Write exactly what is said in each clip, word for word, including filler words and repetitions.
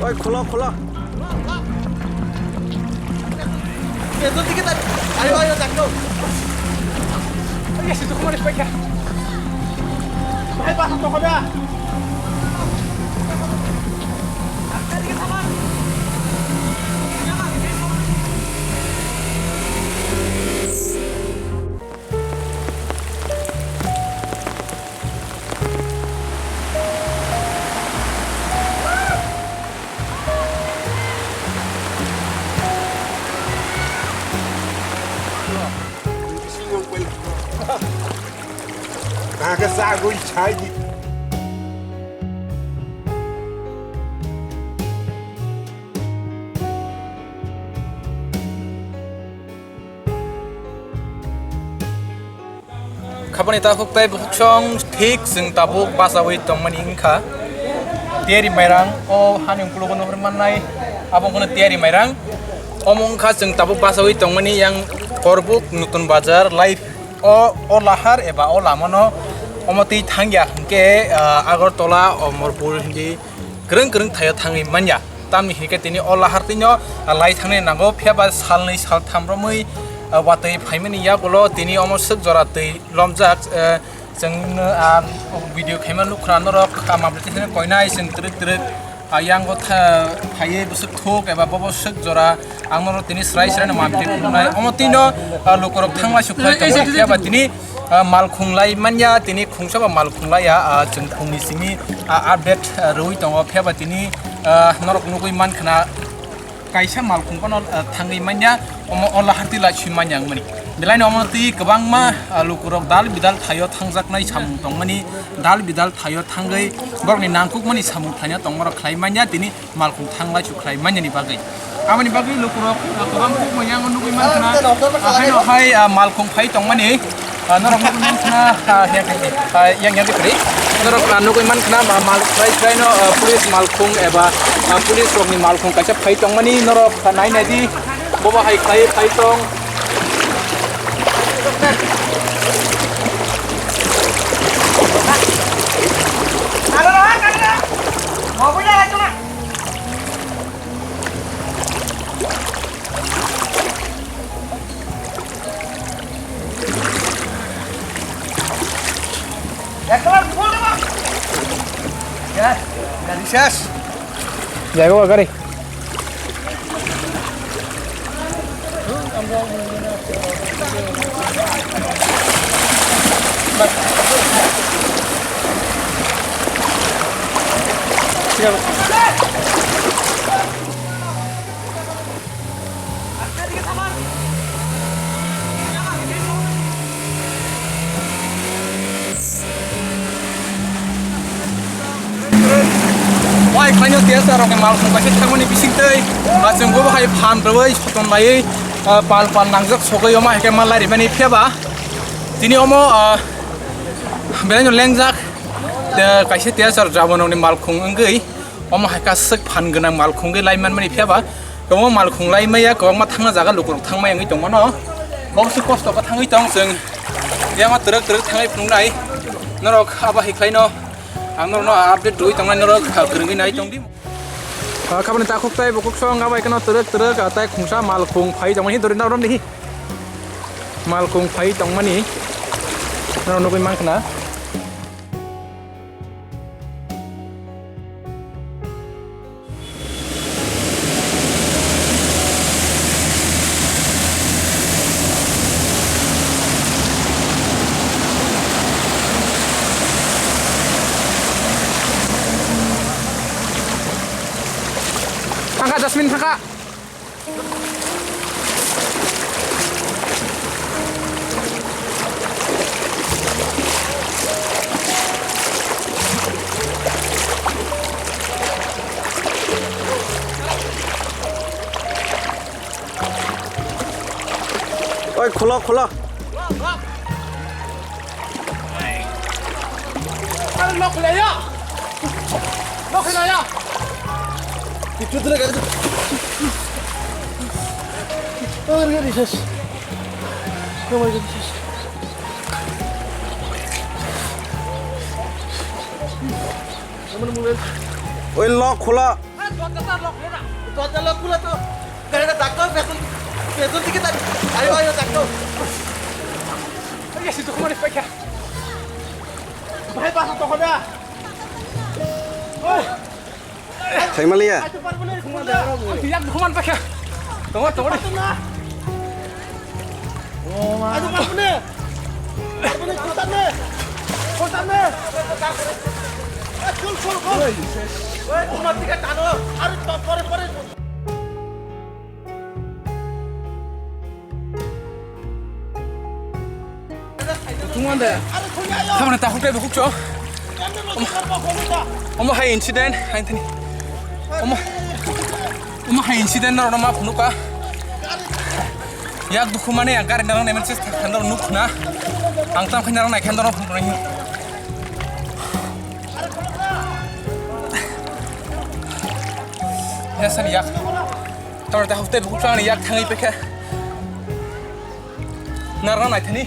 Oi, kholo, kholo. Ayo, ayo, ayo. Kaka sagwi chai di. Khabani takhuk tei bukhuksong thik chwng tabuk bachaui tongmani wngkha. Tiyari mairang o hani ukologo nuhur mannai, abo wngkha tiyari mairang. Omo wngkha chwng tabuk bachaui tongmani yang Korbuk Nutun Bazar live o, o lahar eba o lamano omo twi thangya hwnkhe, ah, Agartala, Omorpur hindi kwrwng kwrwng thaio thangwi manya. Tamni hinkhe tini o lahar twino, ah, lai thangnai nango, phiya ba salnwi saltham romwi, ah, watwi phaimani yagulo tini omo swk jora twi lomjak, eh, chwng, ah, video khaima nukhra norok, ah, mamlai twi koinai chwng twrwk twrwk, ah, yango tha-, phaiwi bwswk thuk eba bobo swk jora ang norok tini srai srai no mamlai phunuknai. Omo twino, ah, lukurok thanglai sukhlai tongo, phiya ba tini, ah, malkhung lai manya, tini khungsa ba malkhung laiya, ah, chwng khungni simi, ah, update, ah, rwui tongo, phiya ba tini, ah, norok nugui mankha na kaisa malkhung phano, ah, thangwi manya, omo o lahar twi lai swi manya wngmani. Belai no omo twi kwbangma, ah, lukurok dal bidal thaio thangjaknai samung tongmani, dal bidal thaio thangwi borokni nangkukmani samung thaino tongmarok khlai manya, tini malkhung thanglai chukhlai manyani bagwi. Aboni bagwi lukurok, ah, kwbang kukmani yango nugui mankha na, ah, haino hai, ah, malkhung phai tongmani, ah, norok nugui mankha na, ah, yang, ah, yang, yang kwrwi. Norok, ah, nugui mankha na, ma-, mal khlai khlai no, ah, police malkhung eba, ah, police rokni malkhung kaisa phai tongmani norok, ah, nai nai di, bobo hai khlai phai tong. Jaibo gari. Wai khlaino T S R rokni malkhung kaisa thangmani bisingtwi, ah, chwng bo hai phan rwui soton laiwi, ah, pal pal nangjak sogwi omo hai khe ma larimani phiya ba tini omo, ah, belai no lengjak, ah, kaisa T S R jabon rokni malkhung wngwi omo hai khe aswk phan gwnang malkhung wngwi lai manmani phiya ba kwbangma malkhung lai maya, kwbangma thangna jaga lukurok thang maya wngwi tongmano. Bokse kosto khe thangwi tong chwng, yango twrwk twrwk thangwi phunuknai norok abo hai khlaino. Ang norokno update rwui tongnai, norok kwrwngwi nai tongdi. Ah, khabani takhuk tei bukhuk song abai kheno twrwk twrwk, ah, tei khungsa malkhung phai tongmani dori na romni hi. Malkhung phai tongmani norok nugui mankha na. Thangkha, Jasmine, thangkha. Oi, kholo, kholo. Ayo, lock khwlaiya. Lock khwlaiya. Itu tu lagi. Oh, ini ses. Oh my God, ses. Oi, lock khwla. Dorja lock khula to. Gari ta dakto, petrol, petrol dike ta. Ayo, ayo, dakto. Ayo, si to kumani paikha. Bhai, basa to hoda. Oi. Thangmaliya. Ang yak dukhuman pakha. Tongo, tongo. Aduh, parpune. Parpune, kotan ne. Kotan ne. Eh, chul, chul, chul. Eh, kumar tiga tano. Are, pa-, pore, pore. Khamani takhuk tei bukhuk chwng. Omo, omo hai incident, hai thani. Omo, omo hai incident norokno ma phunukha. Yak dukhu mani ang gari narang naiman chesta khan norok nuk khna. Ang tam khai narang nai khan norok phunukha. Ya sani yak. Khamani takhuk tei bukhuk chwng ani yak thangwi pekha. Narwkna naithani.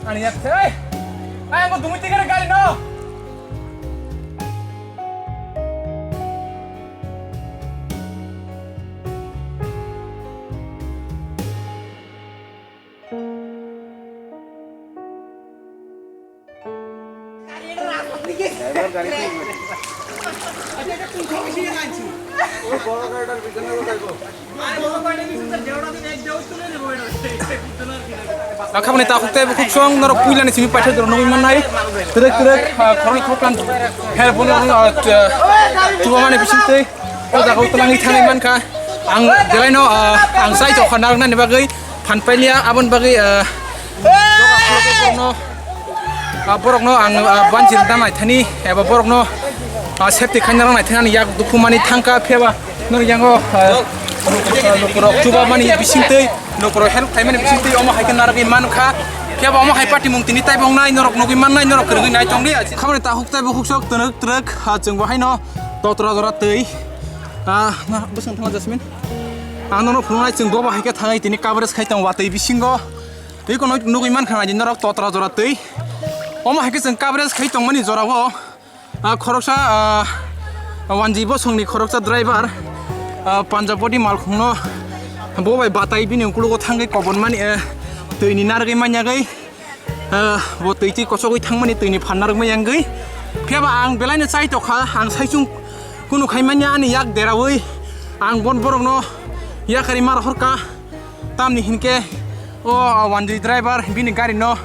Ani yak thai. Ai, ang dumui tigare gari no. Khamani takhuk tei bukhuk chwng norok puilani simi paithak jora nugwi mannai. Twrwk twrwk, ah, khoroknwi khoroktham help no, ah, chubamani bisingtwi o jaga o twlangwi thanai mankha. Ang belaino, ah, ang chai tongkha narwknani bagwi. Phan pailiya, aboni bagwi, ah, borokno, ah, borokno ang, ah, banchi rwna naithani, eba borokno, ah, safety khaina rwna naithani ani yak dukhu mani thangkha, phiyaba norok yango, ah, lukurok chubamani bisingtwi, lukurok help khaimani bisingtwi omo hai khe narwgwi mankha, phiyaba omo hai patimung tini taibo wngnai, norok nugwi mannai, norok kwrwngwi nai tongdi. Khamani takhuk tei bukhuk sok twrwk twrwk, ah, chwng bo haino totra jora twi, ah, na, bwswng thangma Jasmine. Ang nono phunuknai chwng bobo hai khe thangwi tini coverage khai tongo watwi bisingo. Tei kono nugwi mankha nai norok totra jora twi. Omo hai khe chwng coverage khai tongmani jorao, ah, khoroksa, ah, wanji bosongni khoroksa driver, ah, Panjab body malkhungno bo bai batai bini ukologo thangwi kobonmani, eh, twini narwgwi manyagwi. Ah, bo twi twi kosogwi thangmani twini phan narwkmani wngwi. Phiyaba ang belaino chai tokha, ang saichung kunu khaimanya ani yak deraui ang bon borokno yakarwi ma rohorkha. Tamni hinkhe o wanjwi driver bini gari no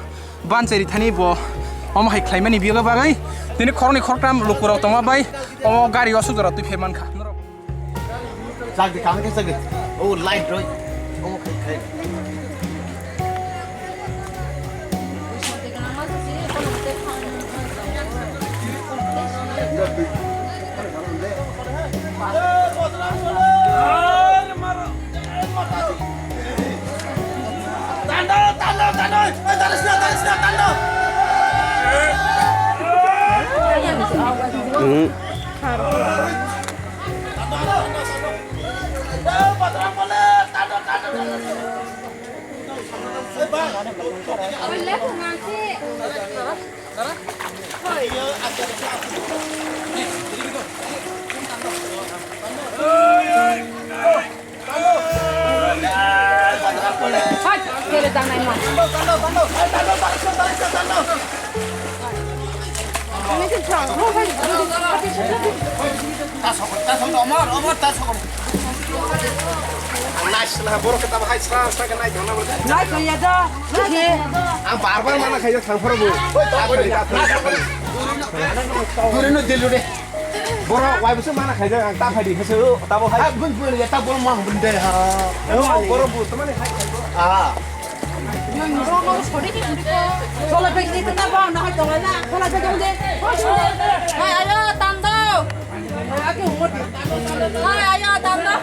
banchari thani bo omo hai khlaimani biyogo bagwi tini khoroknwi khoroktham lukurok tongma bai omo gari o sujora twi phai mankha. Chak di, kami ke chak di. Oh, light roi. Oh, okay, okay. Tando, tando, tando. Eh, tarisna, tarisna, tando. Hmm. Ang bar bar mana khaijak thang pharo bo. Duri no dilu de. Borok wai bwswk mana khaijak ang ta phaidi khe se o tabo hai. Bun bun ya ta bol ma bun de ha. Borok bo tamani hai. Ah. Chola bag ni ta ba na hai tonga na. Chola bag ni. Hai ayo tando. Hai ayo tando.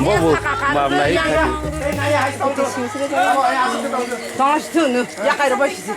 Bobo, mam nai kha. Tong sunu, yakai roba sisi.